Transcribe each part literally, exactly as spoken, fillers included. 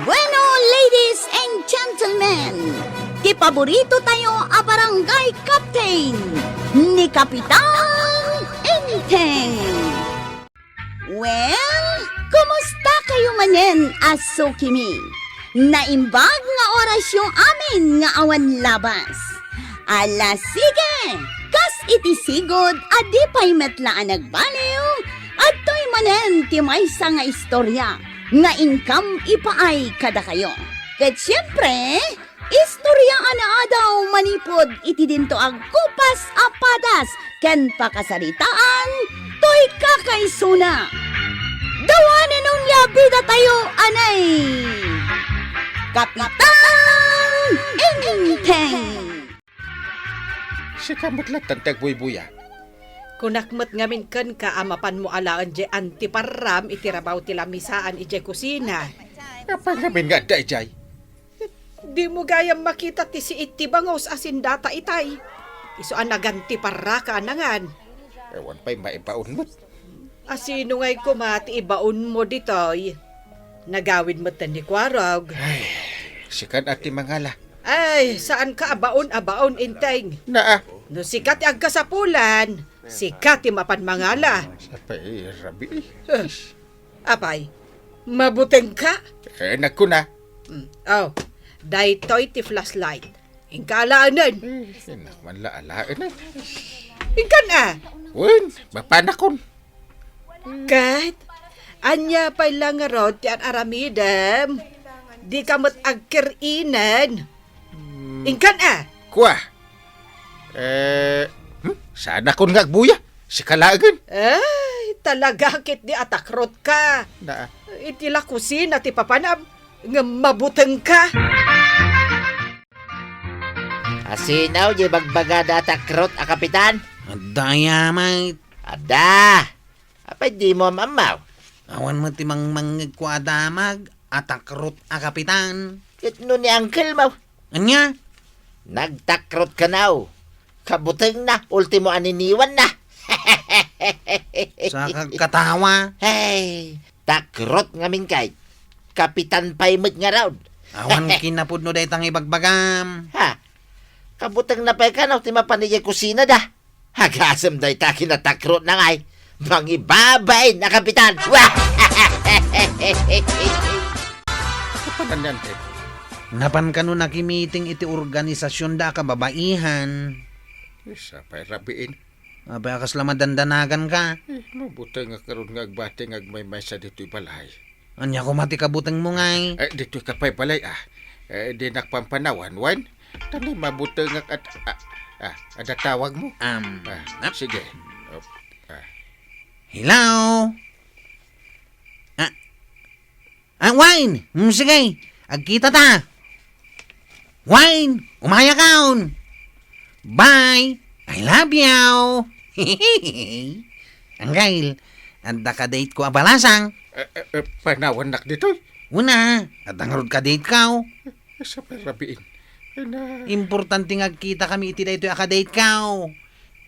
Bueno, ladies and gentlemen, ti paborito tayo a barangay captain, ni Kapitan Enteng. Well, kumusta kayo manen a sukimi? Naimbag nga orasyo amin nga awan labas. Ala, sige! Kas iti sigud a di pay met la a nagbaliw, adtoy manen ti maysa nga istorya nga inkam ipaay kadakayo. Ket siempre, istorya a naadaw manipud iti dinto agkupas a padas ken pakasaritaan toy kakaisuna. Dawanen onia bidatayo, anay! Kapitan Enteng! Sika met latta ti agbuybuya. Kunak met ngamin kenka a mapanmo alaen diay antiparram iti rabaw ti lamisaan idiay kusina. Apay ngamin nga adda idiay? Dimo gayam makita ti siit ti bangus a sindata itay. Isu a nagantiparraka a nangan. Awan pay maibaon met. A sino ngay koma ti ibaonmo ditoy? Nagawid met ni Kuarog. Ay, sikan a ti mangala. Ay, saanka a baon a baon, Enteng. Naa. No sika ti agkasapulan, sika ti mapan mangala. Sapay, rabii. Huh. Apay, mabutengka? Eh, nagkuna. Mm, oh, daytoy ti flashlight. Inka alaenen. Eh, sinak man la alaenen. Inkan a? Wen, mapanakon. Ket, ania pay la ngarud ti ar-aramidem? Dika met agker-inen. Hmm. Inkan a? Kua. Eh, hmm? Saanakon nga agbuya. Sika laengen. Ay, talaga ketdi a takrotka. Naa. Iti la kusina ti papanam, ngem mabutengka. Asino diay bagbagada a takrot a kapitan? Adda aya met. Adda. Apay dimo am-ammo? Awan met ti mangmangngegko a damag a takrot a kapitan. Ket no ni uncle mo? Ania? Nagtakrot kano. Kabutengna, ultimo a niniwanna. Sakag katawa. Hey, takrot ngamin kay. Kapitan pay met ngarud. Awan kinapudno dayta nga ibagbagam. Ha? Kabutengna pay kano ti mapan idiay kusina da. Agasem dayta kinatakrotna ngay. Mangibabain a kapitan. Kapan anian, Ted? Napan kano nakimiting iti organisasionda a kababaihan. Isa pay rabiin. Apay a kasla madandanaganka? Eh, mabutengak ngarud nga agbati nga agmaymaysa ditoy balay. Ania koma ti kabutengmo ngay? Eh, ditoy ka pay balay, ah. Eh, dinak pampanawan, wen? Tani mabutengak at, ah, ah, adda tawag mo? Um, Ah, ah. Sige. Oh, ah. Hello? Ah, ah, Wine! Mm, sige, agkita ta. Wine, umayakon. Bye. I love you. Anggail, adda ka date ko a balasang. Eh, eh, eh, panawannak ditoy? Una, adda ngarud ka date ko. Sa parabiin. Ay na. Importante nga agkita kami iti daytoy a ka-date ko.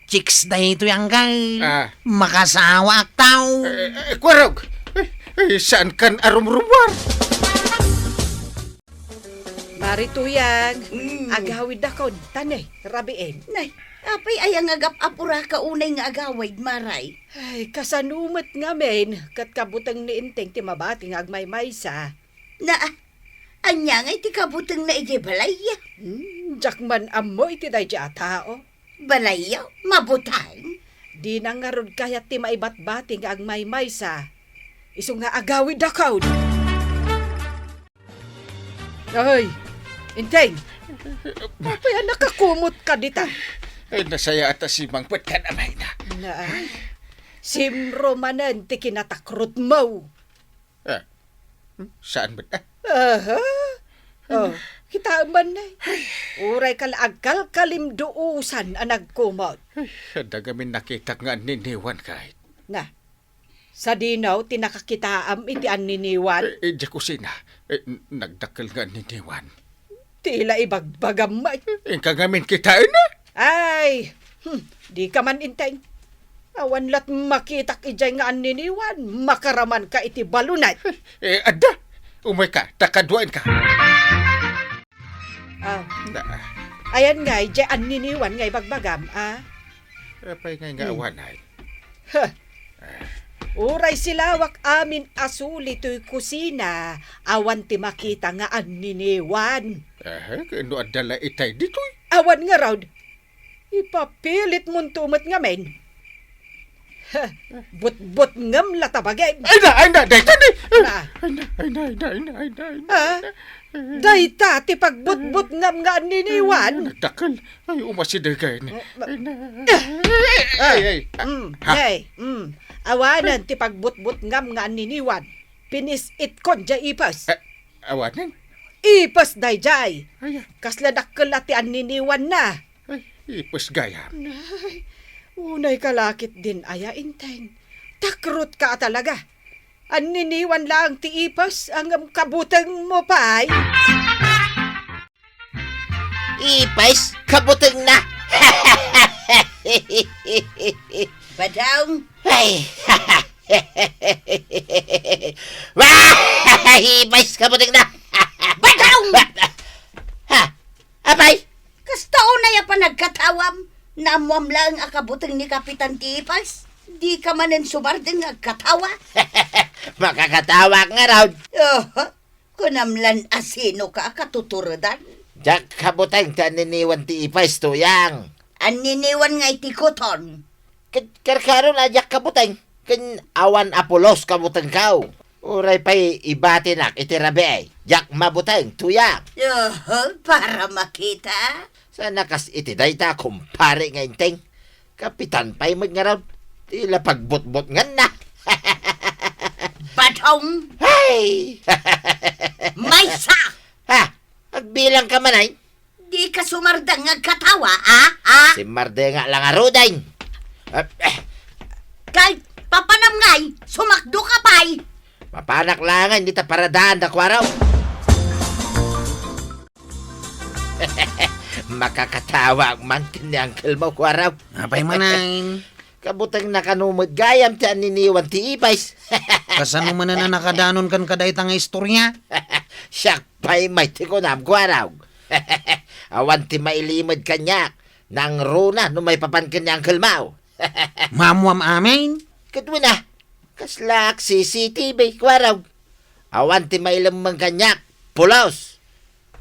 Chicks daytoy, anggail. Ah. Makasawaak tao. Eh, eh, eh, Kwarog! Eh, eh, saan kan arumrumwar? Mari Tuyang, Mm. Agawid dakon, tani, rabiin. Nay, apay aya nga agap-apuraka unay nga agawid, Maray? Ay, kasano met ngamin, ket kabuteng ni Enteng ti mabati nga agmaymaysa. Na, ania ngay ti kabutengna idiay balay? Hmm, diak man ammo iti daydiay a tao. Balayyo, mabuteng? Dina ngarud kayat ti maibatbati nga agmaymaysa. Isu nga agawid dakon. Ay, Enteng, apay a nakakumotka dita? Ay, nasayaat a simangpet kan amayna. Na, simro manen ti kinatakrotmo. Ah, hmm, saan met, ah? Aha. Oh, kitaem man, eh. Uray ka la agkalkalimduosan a nagkumot. Ay, adda ngamin nakitak nga anniniwan kay. Na, sadino ti nakakitaam iti anniniwan? Eh, eh, diay kusina. Eh, n-, nagdakkel nga anniniwan. Ti la ibagbagam met. Inka ngamin kitaen, ah? Ay, hmm, dika man, Enteng. Awan lat makitak idiay nga anniniwan, makaramanka iti balunat. Eh, adda. Umayka, ta kaduaenka. Ah, Na, ayan nga, idiay anniniwan nga ibagbagam, ah? Apay nga nga Hmm. awanay? Huh. Uray silawak amin a suli toy kusina, awan ti makita nga anniniwan. Aha, ken no adda la itay ditoy? Awan ngarud. Ipapilitmonto met ngamin. Huh. Butbutngem la ta bagim. Ay na, ay na, dayta ni. Na. Ay na, ay na, ay na, ay na, ay na, ay na, ay na. Ah? Dayta ti pagbutbutngam nga anniniwan? Ay, dakkel. Ay, umasidegay ni. Eh, ba- Ay, na. Ah, Ay, ay. Mm, Ha? Jay, mm. Awanen ti pagbutbutngam nga anniniwan. Pinis-itkon jay ipes. Eh, awanen? Ipes dayjay. Ay, ah. Kasla dakkel la ti anniniwan na. Ay, ipes gayam. Nay, unay ka lakit din aya, Inteng. Takrot ka a talaga. Anniniwan laeng ti ipes, ngem kabuteng mo pay. Ipes, kabuteng na. Badong. Ay. Wah! Ipes, kabuteng na. Badong! Ha? Apay? Kasta unay a panagkatawam, naammoam laeng a kabuteng ni Kapitan ti ipes. Di ka manen sumardeng nga agkatawa. Makakatawa ngarud. Oho, kunam lan a sino ka a katuturedan. Diak kabuteng ti anniniwan ti ipes, Tuyang. Anniniwan nga iti kuton. Ket karkaro la diak kabuteng, ken awan a pulos kabutengko. Uray pay ibatinak iti rabii, diak mabuteng, Tuyang. Oho, para makita. Sana kas iti dayta, kumpare nga Inteng. Kapitan pay met ngarud, ti la pagbutbutnganna. Badong! Hey! Maysa! Ha? Agbilang ka man ay? Di ka sumardeng nga agkatawa, a? A? Simmardengak la ngaruden. Eh, eh. Kay, papanam ngay, sumakdo ka pay. Mapanak laeng dita paradaan da kuaraw. Makakatawa man ken ni Uncle mo, kuaraw. Apay manen? Kabutengna kano met gayam ti anniniwan ti ipes. Kasano manen a nakadanon kenka dayta nga istorya? Siak pay met ti kunam, kuaraw. Awan ti mailimed kaniak, nangruna no maipapan ken ni Uncle Mau. Maammoam amin? Ket wen a, kasla C C T V, kuaraw. Awan ti mailemmeng kaniak, pulos.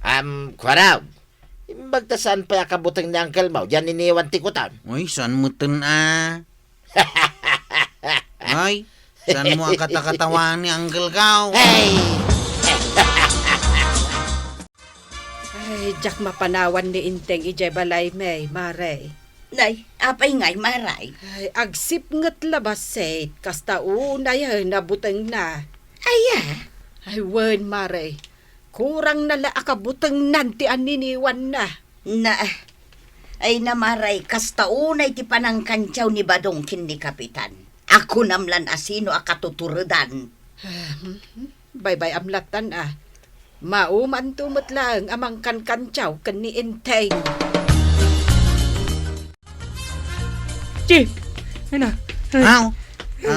Am, kuaraw. Imbag ta saan pay a kabuteng ni Uncle Mau, diay anniniwan ti kuton. Uy, saan metten a? Ay, saan mo a katakatawaan ni Uncle Mau? Hey! Ay, diak mapanawan ni Inteng idiay balaymi, Mare. Nay, apay ngay, Mare? Ay, agsipnget la bassit, kasta unay, eh, nabutengna. Aya? Ay, wen, Mare. Kurangna la a kabutengnan ti anniniwanna. Na, ay na, Mare, kasta unay ti panangkantiaw ni Badong ken ni Kapitan. A kunam lan a sino a katuturedan. Ahem. Baybay-am lattan a. Maumanto met laeng a mangkankantiaw ken ni Enteng. Chief! Ay na. Ay. Aw,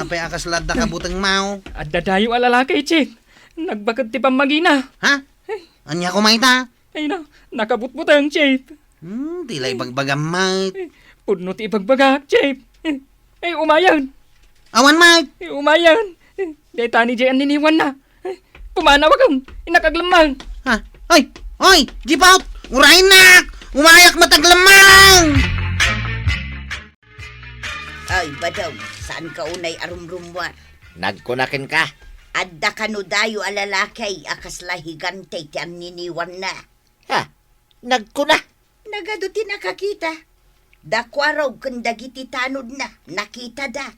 apay a kasla adda kabuteng, Mau? Adda dayo a lalaki, Chief. Nagbaked ti pammagina. Ha? Ania koma ita? Ay na, nakabutbuteng, Chief. Hmm, ti la ibagbagam met. Eh, pudno ti ibagbagak, Chief. Eh, eh, umayen. Awan met. Eh, umayen. Eh, dayta ni Jay anniniwanna. Eh, pumanawak, innak aglemmang. Ha? Oy! Oy! Jipot! Urayennak! Umayak met aglemmang! Ay, Badong, saan ka unay a rumrummuar? Nagkuna kenka. Adda kano dayo a lalaki a kasla higante ti anniniwanna? Ha? Nagkuna? Nagadu ti nakakita. Da Kuaraw ken dagiti tanodna, nakitada.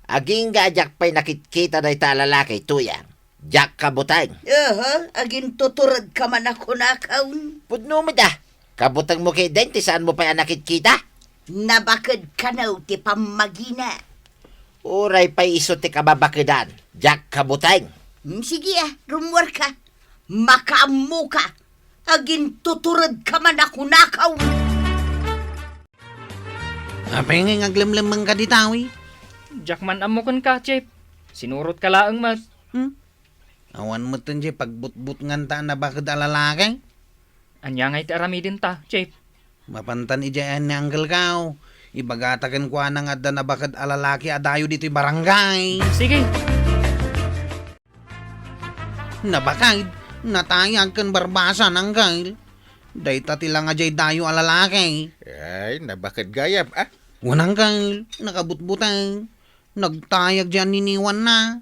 Agingga a diak pay nakitkita dayta a lalaki, Tuyang. Diak kabuteng. Aha, agintuturedka man a kunakon. Pudno met a. Kabutengmo ketdin ti saanmo pay a nakitkita? Nabaked kano ti pammagina. Uray pay isu ti kababakedan, diak kabuteng. Hmm, sige a, rummuarka. Makaammoka. Agintuturedka man a kunakon. Apay ngay nga aglemlemmengka dita, uy? Diak man ammo kenka, Chief. Sinurotka laeng met. Hmm? Awan metten diay pagbutbutnganta a nabaked a lalaki. Ania ngay ti aramidenta, Chief? Mapantan idiay ayan ni Uncle Kao. Ibagata kenkuana nga adda nabaked a lalaki a dayo ditoy barangay. Sige. Nabaked, natayag ken barbasan, Uncle. Dayta ti langa diay dayo a lalaki. Ay, nabaked gayam, ah. Wen, Uncle, nakabutbuteng. Nagtayag diay anniniwanna.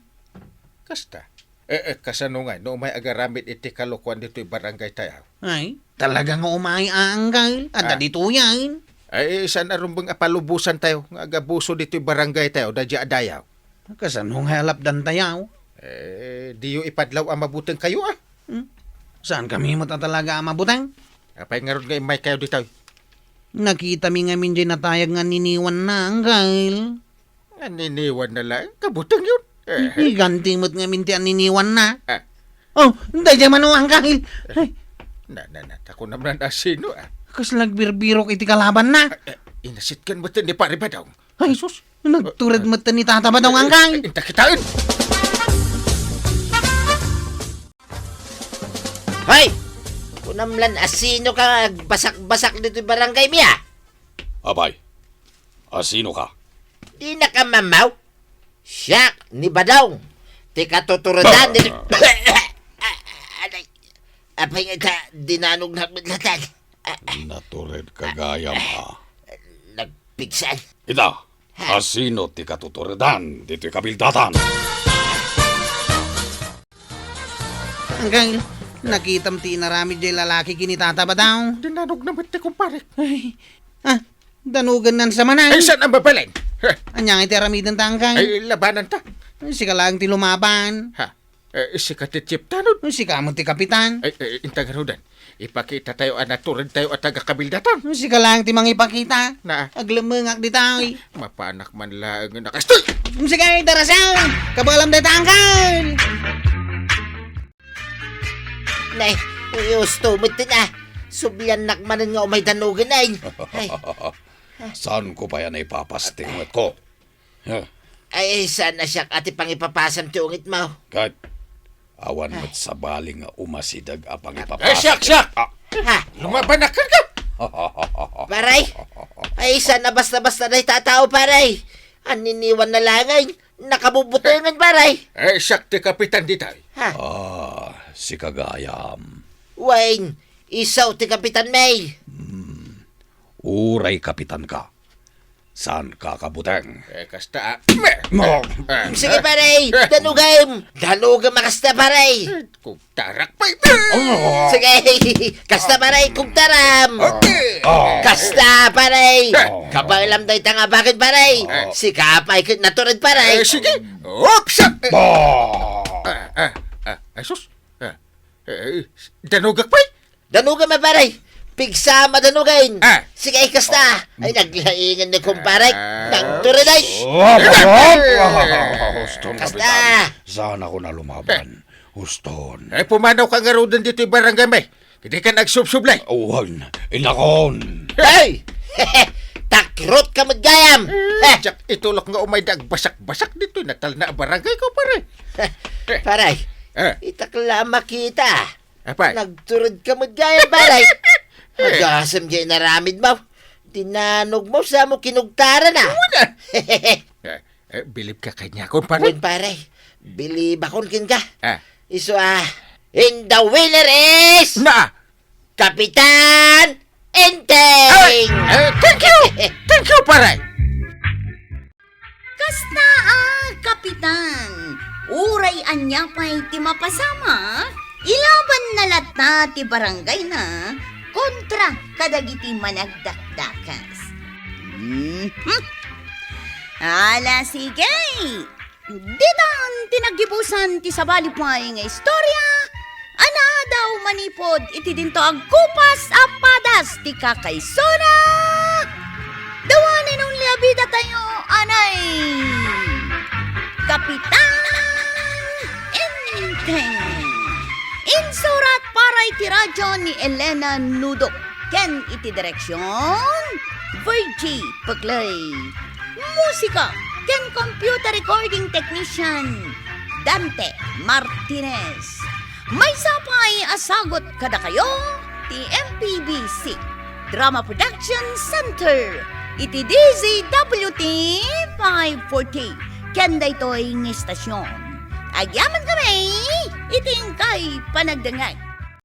Kasta? Eh, eh, kasano ngay no umay agaramid iti kalokoan ditoy barangay tayo? Ay, talaga nga umay, Uncle. Adda Ah. ditoyen. Ay, saan a rumbeng a palubosantayo nga agabuso ditoy barangay tayo, daydiay a dayaw? Kasano nga alapdantayo? Eh, diyo ipadlaw a mabuteng kayo, ah. Hmm? Saan kami met a talaga a mabuteng? Apay ngarud nga immay kayo ditoy? Nakitami ngamin diay natayag nga anniniwanna, Uncle. Anniniwanna laeng, kabuteng yun. Eh. Iganti met ngamin ti anniniwanna. Ah. Oh, daydiay mano, Uncle. Ay. Na, na, na, ta kunam nan a sino, ah. Kas nagbirbirok iti kalabanna. Ah, eh, inasitken met ni Pare Badong. Ay, sus, nagtured met ni Tata Badong, Uncle. Eh, inta kitaen. Hoy! Kunam lan a sino ka nga agbasak-basak ditoy barangay mi, ah? Apay, a sino ka? Di na ka mamaw? Siak ni Badong, ti katuturedan ditoy. Aday, apay nga ita, dinanognak met latta. Natured ka gayam, ha? Nagpigsan. Ita, a sino ti katuturedan ditoy kabildatan? Uncle, nakitam ti inaramid diay lalaki ken ni Tata Badong. Dinanogna met ti kumparek. Ay, ah, danogennan sa manen. Ay, saan a mabalin? Ania ngay ti aramidenta, Uncle? Ay, labananta. Sika laeng ti lumaban. Ha? Eh, sika ti chief tanod. Sika met ti kapitan. Ay, eh, inta ngaruden. Ipakitatayo a naturedtayo a taga-kabildatan. Sika laeng ti mangipakita. Na. Aglemmengak ditoy. Mapanak man laeng nga nakastoy. Sige, Tarasang! Kabaelam dayta, Uncle! Nay, usto met ti na. Subliannak manen nga umay danogen ay. Ay. Saanko pay a naipapastik met ko? Huh? Ay, saan a siak a ti pangipapasam ti ungitmo? Ket awan met sabali nga umasideg a pangipapasam. Eh, siak, siak! Ah. Ha? Lumaban a ka! Paray! Ay, saan a basta-basta dayta a tao, paray? Anniniwanna laeng, nakabubutengen, paray. Eh, siak ti kapitan ditoy. Ha? Ah, sika gayam. Wen, isu ti kapitan mi. Hmm. Uray kapitan ka. Saan ka kabuteng? Eh, kasta, ah. Mo! Eh, sige, eh, pare! Eh. Danogem! Danogem a kasta, pare! Eh, kugtarak pay! Oh! Sige! Kasta, pare! Kugtaram! Okay! Oh! Kasta, pare! Eh. Kabaelam dayta nga baked, pare! Eh. Sika pay ket natured, pare! Eh, sige! Oops! Eh. Bah! Eh, eh, eh, ay, sus! Eh, eh, danogak pay! Danogam a, pare! Pigsam a danogen! Ah. Sige, kasta! Ay, naglaingen ni kumpare! Ah. Nagtureday! Oh, oh, oh, oh, huston, kasta! Kapitan. Saan ako na lumaban? Huston. Eh, pumanaw ka ngaruden ditoy barangay, may. Hindi ka nagsubsublay. Awan, inakon. Hey! Takrot ka met gayam! Eh, diak itulok nga umay da agbasak-basak ditoy natalna a barangay ko, pare. Pare, eh, itak la makita. Apay? Nagtured ka met gayam, pare. Eh. Agasem diay inaramidmo. Dinanogmo, sa mo kinugtaran, ah. Una. Eh, eh, bilib ka kaniakon, pare? Wen, pare. Bilibakon kenka. Ah. Isu, ah, and the winner is Na! Kapitan Enteng! Eh, eh, thank you! Thank you, pare! Kasta a, Kapitan, uray ania pay ti mapasama, ilabanna latta ti barangayna kontra kadagiti managdakdakas. Mhm. Ala, sige! Ditan ti naggibusan ti sabali pay nga istorya a naadaw manipud iti dinto agkupas a padas ti kakaisuna. The one and only a bidatayo, anay Kapitan Enteng. Insurat para iti radyo ni Elena Nudok ken iti direksion, Virgie Peclay. Musika ken computer recording technician, Dante Martinez. Maysa pay a sagut kadakayo ti M P B C Drama Production Center iti D Z W T five forty ken daytoy nga istasyon. Agyamankami iti inkay panagdengngeg.